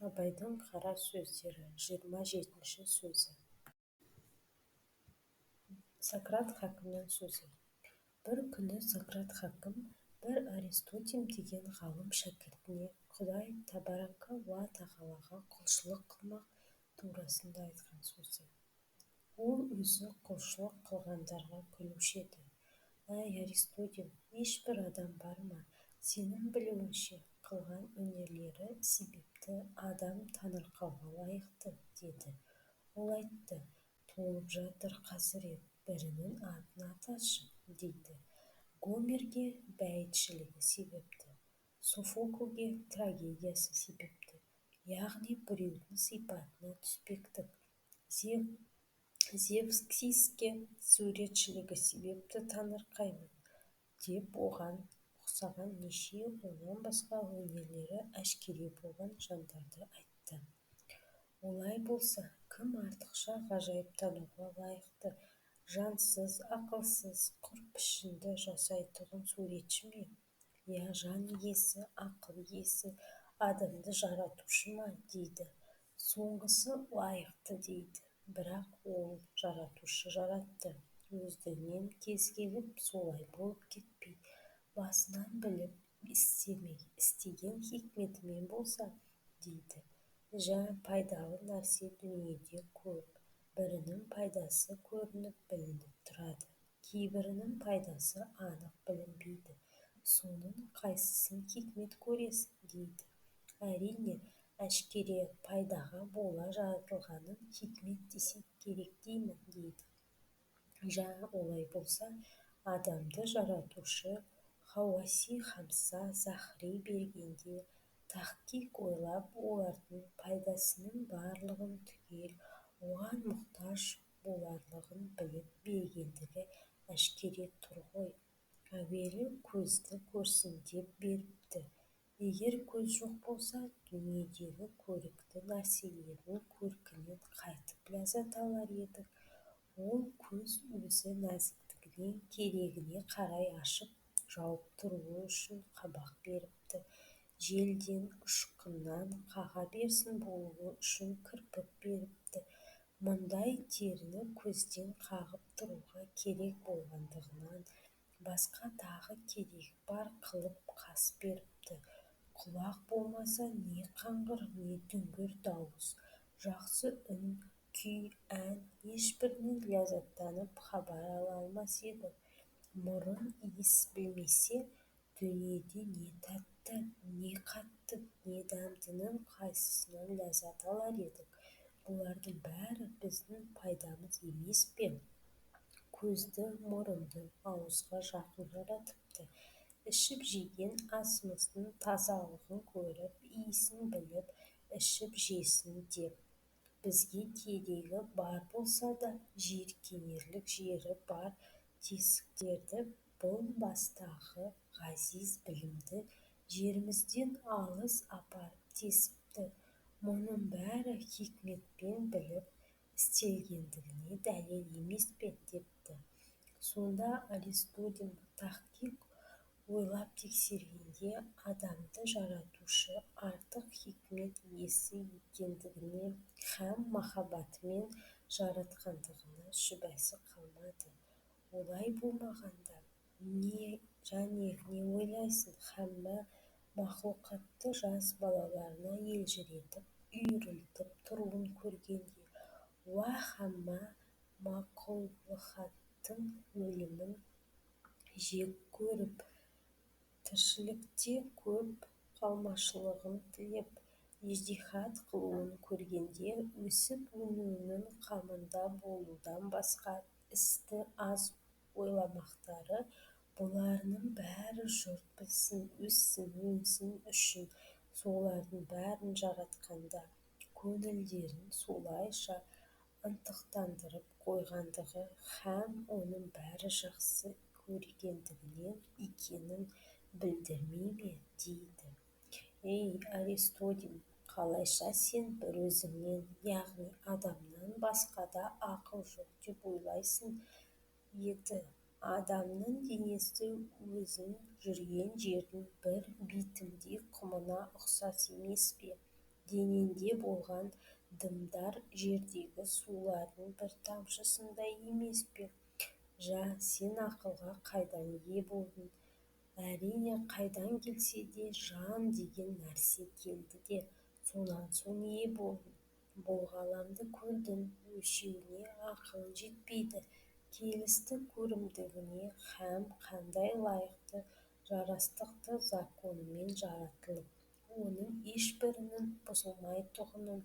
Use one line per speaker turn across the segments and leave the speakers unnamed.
Абайдың қара сөздері 27-ші сөзі. Сократ хакімнің сөзі. Бір күні Сократ хакім бір Аристодим деген ғалым шәкіртіне Құдай табарака уа тағалаға құлшылық қылмақ турасында айтқан сөзі. Ол өзі құлшылық қылғандарға күлуші еді. Әй, Аристодим, ешбір адам бар ма, сенің білуіңше, қылған өнерлері себепті адам таңырқауға лайықты? Деді. Ол айтты: Толып жатыр, хазірет, бірінің атын аташы, дейді. Гомерге бәйітшілігі себепті, Софоклге трагедиясы себепті, яғни біреудің сипатына түспектік, Зевксиске суретшілігі себепті таңырқаймын, деп оған ұқсаған неше оннан басқа өнерлері әшкере болған жандарды айтты. Олай болса, кім артықша ғажайыптануға лайықты: жансыз, ақылсыз, құр пішінді жасайтұғын суретші ме, я жан иесі, ақыл иесі адамды жаратушы ма? Дейді. Соңғысы лайықты, дейді. Бірақ ол жаратушы жаратты, өздігінен кез келіп солай болып кетпей, басынан біліп істеген хикметімен болса, дейді. Жә, пайдалы нәрсе дүниеде көп, бірінің пайдасы көрініп, білініп тұрады, кейбірінің пайдасы анық білінбейді, соның қайсысын хикмет көресің? Дейді. Әрине, әшкере пайдаға бола жаратылғанын хикмет десек керек деймін, дейді. Жә, олай болса, адамды жаратушы хауасси хамса заһри бергенде таһқиқ ойлап, олардың пайдасының барлығын түгел оған мұқтаж боларлығын біліп бергендігі әшкере тұр ғой. Әуелі көзді көрсін деп беріпті, егер көз жоқ болса, дүниедегі көрікті нәрселердің көркінен қайтіп ләззат алар едік? Ол көз өзі нәзіктігінен керегіне қарай ашып, жауып тұруы үшін қабақ беріпті, желден, ұшқыннан қаға берсін болуы үшін кірпік беріпті, мұндай теріні көзден қағып тұруға керек болғандығынан басқа тағы керегі бар қылып қас беріпті, құлақ болмаса, не қаңғыр, не дүңгір дауыс, жақсы үн, күй, ән, ешбірінен ләззаттанып хабар ала алмас едік, мұрын иіс білмесе, дүниеде не тәтті, не қатты, не дәмдінің қайсысынан ләззат алар едік? Бұлардың бәрі біздің пайдамыз емес пе? Көзді, мұрынды ауызға жақын жаратыпты, ішіп-жеген асымыздың тазалығын көріп, иісін біліп ішіп жесін деп. Бізге керегі бар болса да жиіркенерлік жері бар тесіктерді бұл бастағы ғазиз білімді жерімізден алыс апарып тесіпті, мұның бәрі хикметпен біліп істелгендігіне дәлел емес пе? Депті. Сонда Аристодим таһқиқ ойлап тексергенде адамды жаратушы артық хикмет иесі екендігіне һәм махаббатымен жаратқандығына шүбәсі қалмады. Олай болмағанда, және не ойлайсың, һәммә мақлұқатты жас балаларына елжіретіп, үйірілтіп тұруын көргенде, уа һәммә мақұлықаттың өлімін жек көріп, тіршілікте көп қалмақшылығын тілеп, ижтиһат қылуын көргенде, өсіп-өнуінің қамында болудан басқа істі аз ойламақтары, бұларының бәрі жұрт білсін, өссін, өнсін үшін солардың бәрін жаратқанда көңілдерін солайша ынтықтандырып қойғандығы һәм оның бәрі жақсы көргендігінен екенін білдірмей ме? Дейді. Ей, Аристодим, қалайша сен бір өзіңнен, яғни адамнан басқада ақыл жоқ деп ойлайсың еді Адамның денесі өзің жүрген жердің бір битімдей құмына ұқсас емес пе? Денеңде болған дымдар жердегі сулардың бір тамшысындай емес пе? Жә, сен ақылға қайдан ие болдың? Әрине, қайдан келсе де жан деген нәрсе келді де, сонан соң ие болдың, бұл ғаламды көрдің, өлшеуіне ақылың жетпейді, келісті көрімдігіне һәм қандай лайықты жарастықты законымен жаратылып, оның ешбірінің бұзылмайтұғынын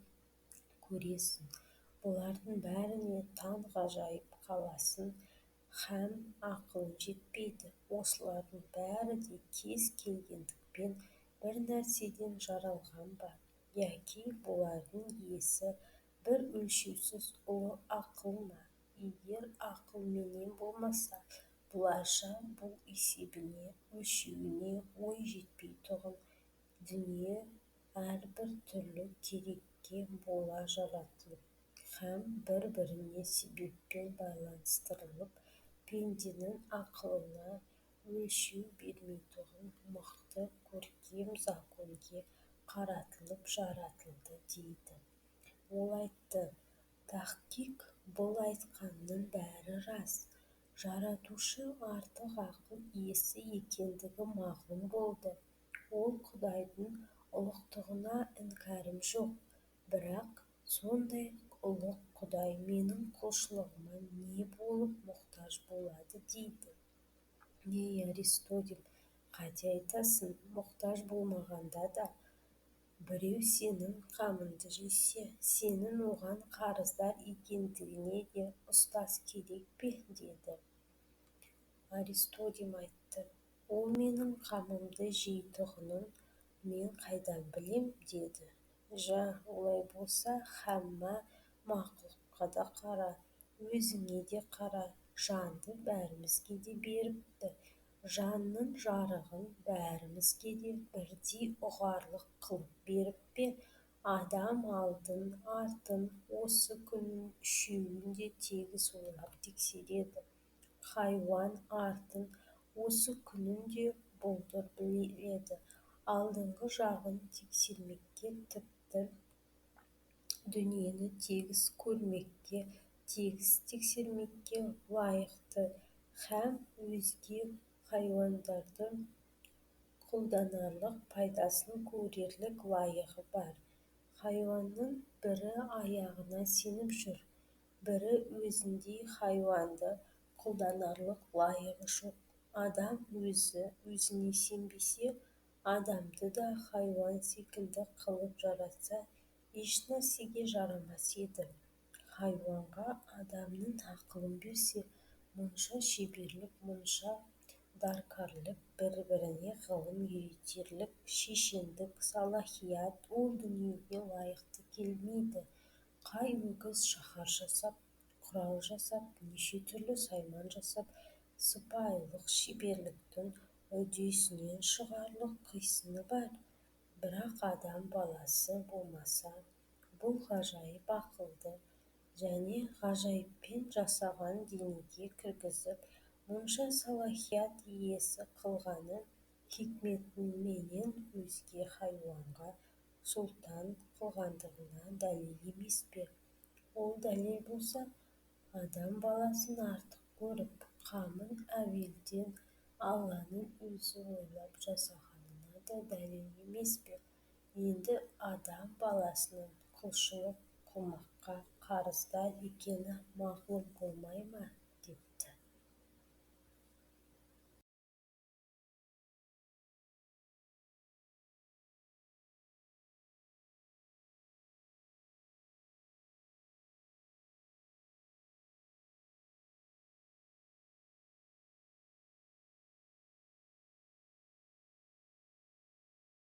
көресің, бұлардың бәріне таңғажайып қаласың һәм ақылың жетпейді, осылардың бәрі де кез келгендікпен бір нәрседен жаралған ба, яки бұлардың иесі бір өлшеусіз ұлы ақыл ма? Егер ақылменен болмаса, бұлайша бұл есебіне, өлшеуіне ой жетпейтұғын дүние әрбір түрлі керекке бола жаратылып һәм бір-біріне себеппен байланыстырылып, пенденің ақылына өлшеу бермейтұғын мықты көркем законге қаратылып жаратылды дейді. Ол айтты: Тахкик, бұл айтқаныңның бәрі рас, Жаратушы артық ақыл иесі екендігі мағлұм болды, ол Құдайдың ұлықтығына іңкәрім жоқ, бірақ сондай ұлық Құдай менің құлшылығыма не болып мұқтаж болады? дейді. Ей, Аристодим, қате айтасың, мұқтаж болмағанда да, біреу сенің қамыңды жесе, сенің оған қарыздар екендігіңе де ұстаз керек пе? деді. Аристодим айтты: Ол менің қамымды жейтұғынын мен қайдан білем? деді. Жә, олай болса, һәммә мақлұққа да қара, өзіңе де қара, жанды бәрімізге де беріпті, жанның жарығын бәрімізге де бірдей ұғарлық қылып беріп пе? Адам алдын, артын, осы күнін үшеуін де тегіс ойлап тексереді, хайуан артын, осы күнін де бұлдыр біледі, алдыңғы жағын тексермекке, тіпті дүниені тегіс көрмекке, тегіс тексермекке лайықты һәм өзге хайуандарды қолданарлық, пайдасын көрерлік лайығы бар. Хайуанның бірі аяғына сеніп жүр, бірі өзіндей хайуанды қолданарлық лайығы жоқ. Адам өзі өзіне сенбесе, адамды да хайуан секілді қылып жаратса, ешнәрсеге жарамас еді. Хайуанға адамның ақылын берсе, мұнша шеберлік, мұнша дәркарлік, бір-біріне ғылым үйретерлік шешендік салахият ол дүниеге лайықты келмейді. Қай өгіз шаһар жасап, құрал жасап, неше түрлі сайман жасап, сыпайылық, шеберліктің үдесінен шығарлық қисыны бар? Бірақ адам баласы болмаса, бұл ғажайып ақылды және ғажайыппен жасаған денеге кіргізіп, мұнша салахият иесі қылғаны хикметіменен өзге хайуанға сұлтан қылғандығына дәлел емес пе? Ол дәлел болса, адам баласын артық көріп, қамын әуелден Алланың өзі ойлап жасағанына да дәлел емес пе? Енді адам баласының құлшылық қылмаққа қарыздар екені мағлұм болмай ма?